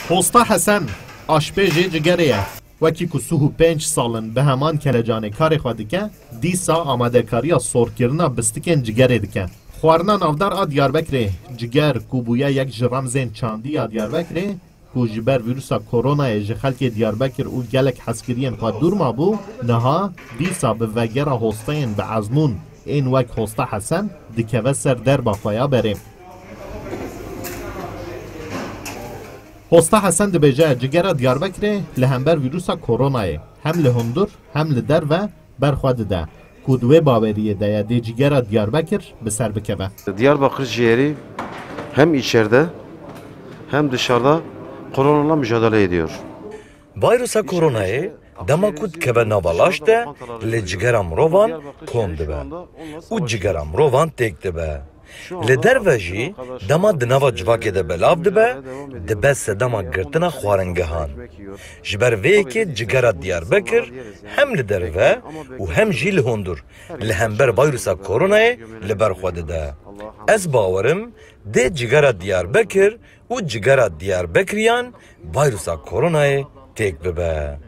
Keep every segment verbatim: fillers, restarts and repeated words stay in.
Hosta Hesen, aşpêjê cigerê ye. Wekî ku sih û pênc sal in bi heman kelecanê karê xwe dike, dîsa amadekariya sorkirina bistikên cigerê dike. Xwarina navdar a Diyarbekirê, ciger ku bûye yek ji remzên çandî ya Diyarbekirê, ku ji ber vîrusa koronayê ji xelkê Diyarbekir û gelek hezkiriyên xwe dûr mabû, niha dîsa bi vegera hosteyên bi ezmûn ên wek Hosta Hesen dikeve ser derba xwe ya berê. Hosta Hesen dibêje, cigera Diyarbekirê li hember vîrusa koronayê hem li hundir hem li derve ber xwe dide, ku di wê baweriyê de ye dê cigera Diyarbekir bi ser bikeve. Diyarbakır ciğeri hem içeride hem dışarıda koronayla mücadele ediyor. Vayrusa koronayê dema ku dikeve nava laş de, li cigera mirovan kom dibe û cigera mirovan têk dibe. Li derve jî dema di nava civakê de belav dibe, dibe sedema girtina xwaringehan. Ji ber vê yekê cigera Diyarbekir hem li derve û hem jî li hundir li hember vayrusa koronayê li ber xwe dide. Ez bawerim dê cigera Diyarbekir û cigera Diyarbekiriyan vayrusa koronayê têk bibe.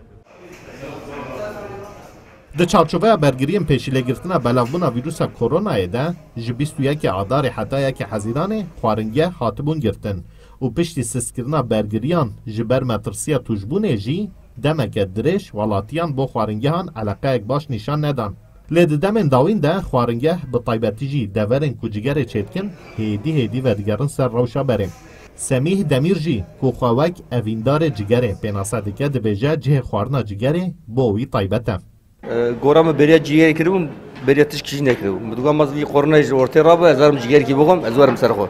Di çarçoveya bergiriyên pêşîlêgirtina belavbûna vîrusa koronayê de, ji bîst û yekê Adarê heta yekê Hezîranê xwaringeh hatibûn girtin û piştî sistkirina bergiriyan ji ber metirsiya tûjbûnê jî demeke dirêj welatiyan bo xwaringehan eleqeyek baş nîşan nedan. Lê di demên dawîn de xwaringeh, bi taybetî jî deverên ku cigerê çêdikin, hêdî hêdî vedigerin ser rewşa berê. Semîh Demîr jî ku xwe wek evîndarê cigerê pênase dike, dibêje cihê xwarina cigerê bo wî taybet e. E, gora min beriya cigerê kiribû, beriya tişkî jî nekiribû. Min digot, ma vî koronayê ji ortê rabe, ez werim cigerekî bixwim, ez werim ser xwe.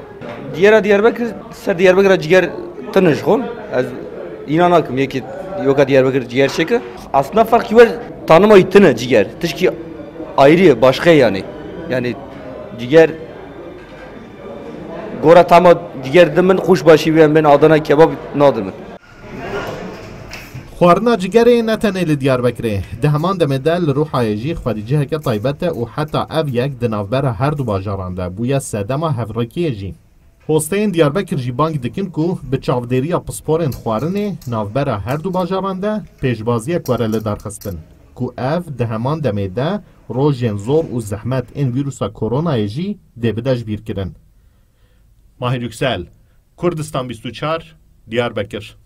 Cigera Diyarbekir, ser Diyarbekir ciger tune ji xwe. Ez îna nakim yekî yoka Diyarbekir ciger çêke. Aslında fark ji wer tanima wî tune ciger. Tişkî ayrı ye, başka yani. Yani ciger gora tama ciger dimin, kuşbaşî wê em bên Adana kebab nadimin. Xwarina cigerê ne tenê li Diyarbekirê, di heman demê de li Rûhayê jî xwedîciheke taybet e û heta ev yek di navbera her du bajaran de bûye sedema hevrêkiyê jî. Hosteyên Diyarbekir jî bang dikin ku bi çavdêriya pisporên xwarinê navbera her du bajaran de pêşbaziyek were lidarxistin, ku ev di heman demê de rojên zor û zehmet ên vîrusa koronayê jî dê bide jibîrkirin. Mahir Yüksel, Kurdistan bîst û çar, Diyarbekir.